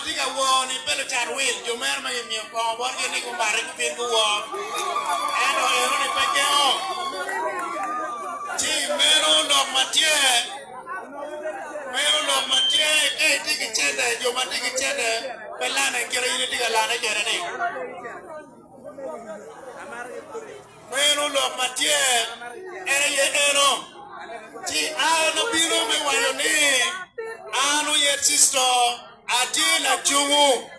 tye ka wor-ni pe lucat wil, jo meno ma gimiyo kongo botgi ni gumati gubin guwor, ento enoni pe gengo. Ci meno lok ma tye, meno lok ma tye ka itye ki cente, jo ma tye ki cente pe lane kit ma in itye ka lane kwede-ni. Meno lok ma tye, en aye eno. Ci an abino me waco ni, An Oyet Cisto, atye lacungu.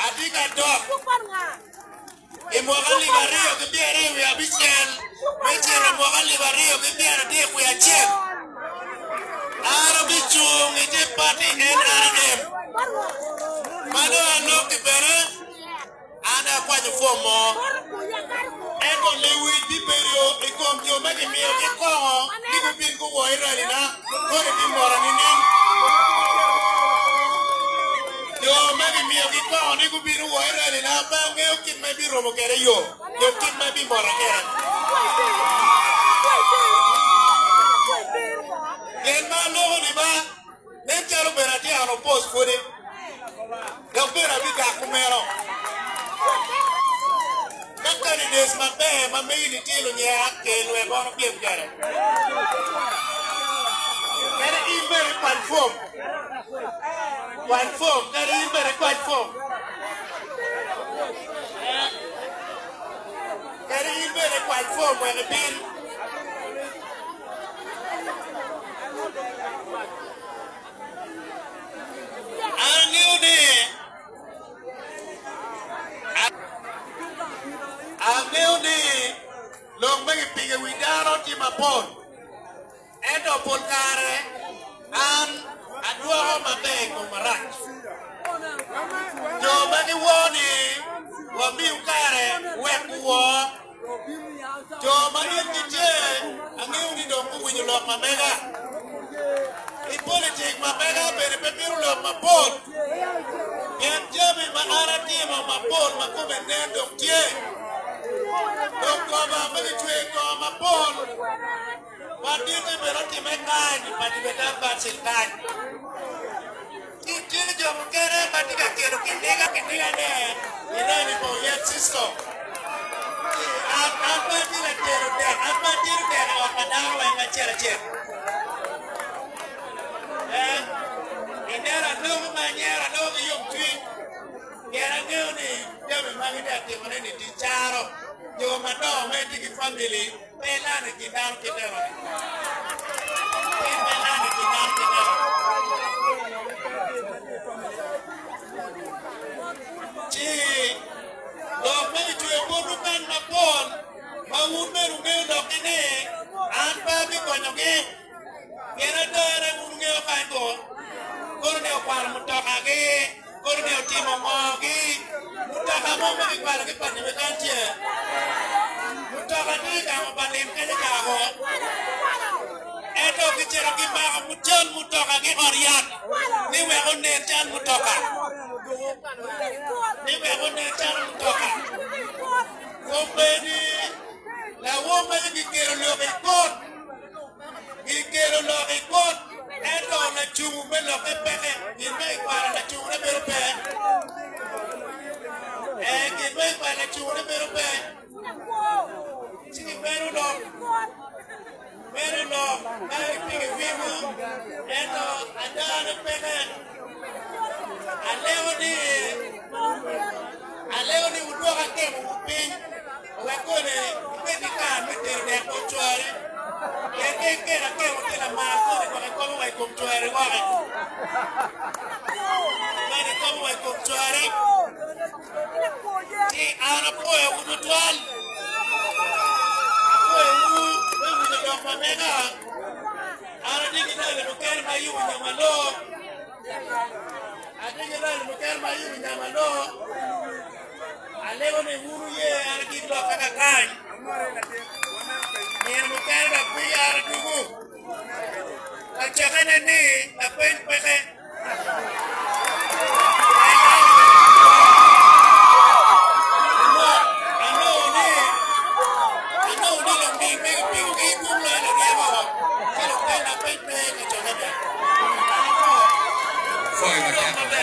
Atye ka dok i mwaka alip aryo ki pyeraryo wiye abicel me cito i mwaka alip aryo ki pyeradek wiye acel. An abicung i te pati NRM. Ma dong alokki bene. An akwanyo fom mo, ento lewic bibedo i kom jo ma gimiyogi kongo ni gubin guwor i ralina, kodi bimora nining? Jo ma gimiyogi kongo ni gubin guwor i ralina pe angeyo kit ma ibiromo kwede yo nyo kit ma ibimora kwede. Gin ma aloko-ni ba. Nen calo bene atye an opos pwodi, dok bene abigak kumeno. Ka candidates maber ma megi-ni tye lunyera, kel wek wan opyem kwede. Kadi in bene ikwany fom, kwany fom, kadi in bene ikwany fom. Kadi in bene ikwany fom wek ibin. Angeyo ni angeyo ni lok ma kipigo i wi dano tye mapol, ento pol kare an adwoko maber i kom marac. Jo ma giwor ni wamiu kare wek guwor. Jo ma itgi tye, angeyo ni dong guwinyo lok ma mega. I politik ma mega bene pe mito lok mapol, pien jami ma an atimo mapol ma kome nen dong tye. Dong goba ma gicweyo kongo mapol Wadite bene otime kany i Padibetan Council kany. Ci tye jo mukene ma tye ka kelo kiniga kinigane i rally pa Oyet Sisto. Ci an an pe atye ka telo dek, an pe atyedo dek i ot pa dano weng acel acel. Eh, ineno aloko ma anyero aloko ki yomcwiny pien angeyo ni jami magi tye ka timone-ni tic caro jo madongo ma gitye ki famili Pe ilano i kin dano kit eno-ni. In pe ilano i kin dano kit eno-ni. Ci lok ma gicweyo botwu kany mapol ma wun bene wungeyo lokgi ni, an pe abikonyogi, pien adane wun wungeyo kany ko, kono ni okwalo mutokagi. Kono ni otimo ngogi? Mutoka mo ma kikwalo ki pa nime kany tye? Mutoka tye i gamo pa lim kenyo kako. Ento kicito kimako cal mutoka ki ot yat ni wek onen cal mutoka. Ni wek onen cal mutoka. Kombeddi lawom magi kikelo lok i kot. Gikelo lok i kot, ento lacungu me lokke peke. Gin ma kikwalo lacungune bedo pe. Ee, gin ma kikwalo lacungune bedo pe. Ci gibedo lok, bedo lok ma kipigo i wiwu, ento adane peke. Alego ni, alego ni wudwok akemowu piny. Wek koni ibed ki kare me tero dek bot cwari, pien ka iketo akemo tye lamar koni gwok ikobo wa i kom cwari woko. Koni ikobo wa i kom cwari. Ci an apwoyowu tutwal, apwoyowu me winyo lok ma mega. An atye ki lali mukene ma ayubo i nyom aloo, atye ki lali mukene ma ayubo i nyom aloo. Alego ni wun wuye an agik lokka kakany. Nino mukene dok kwija an adugu. Kacokkene ni lapeny peke. Anongo ni anongo ni luming me gipikogi dwong loyo luryemo ci lupeny lapeny pe i kacokkene. An apwoyo. Apwoyo matek.